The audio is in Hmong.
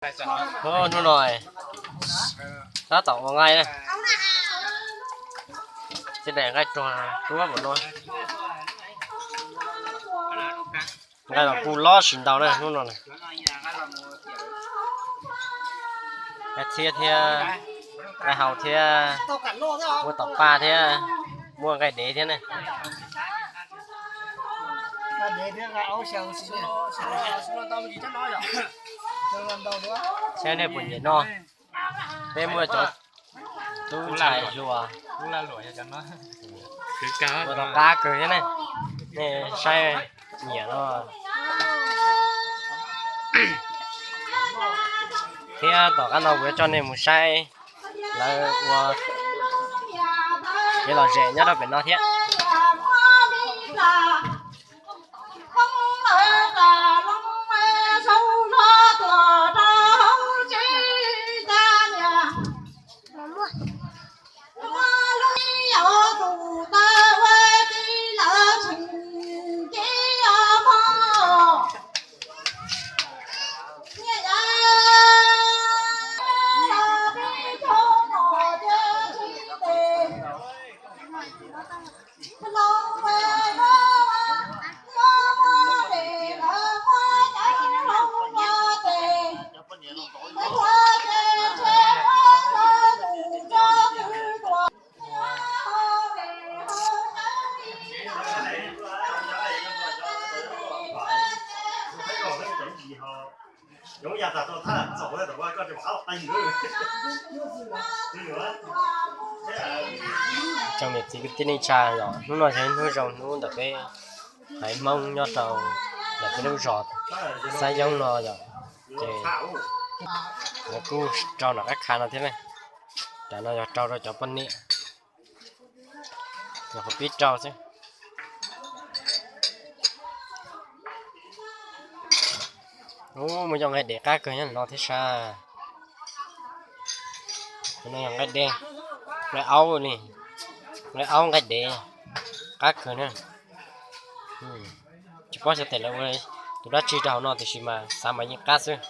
Hnub no tab tom ua nqaij na, tib daim nqaij rog tuab npaum no. Nqaij los kuj loj tsis ntau na hnub no. Nqaij txhiab thiab nqaij hau thiab, muaj tom paj thiab, muaj nqaij dev thiab na. Saib nej puas nyiam noj. Peb muaj cov tub ntxhais hluas ua tom qab kawg thiab ne. Nej saib nyiam no thiab tom qab no kuv yuav coj nej mus saib lawv ua kev lom zem nyob rau pem no thiab. Tsoom niam txiv kwv tij neej tsa yom, hnub no yog hnub zoo hnub ntawm peb haiv Hmoob nyob rau ntawm peb lub zos Xab Yoob no yom, ces lawv kuj rau nram qab kha no thiab ne. Cov no yog rau rau cov poj niam, yog qhov pib rau xwb. Ub, muaj cov nqaij dev qab kawg nyob no thiab sas. Cov no yog nqaij dev, nqaij aub li, nqaij aub nqaij dev qab kawg na. Tsis paub xyov tes lawv ua tus dab tsi rau hauv no tiam sis mas xav mas yeej qab xwb.